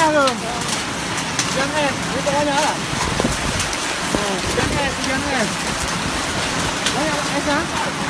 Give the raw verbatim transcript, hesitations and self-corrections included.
Hujan es, ni tak banyak lah. Ha, hujan es, hujan es. Banyak es, ha?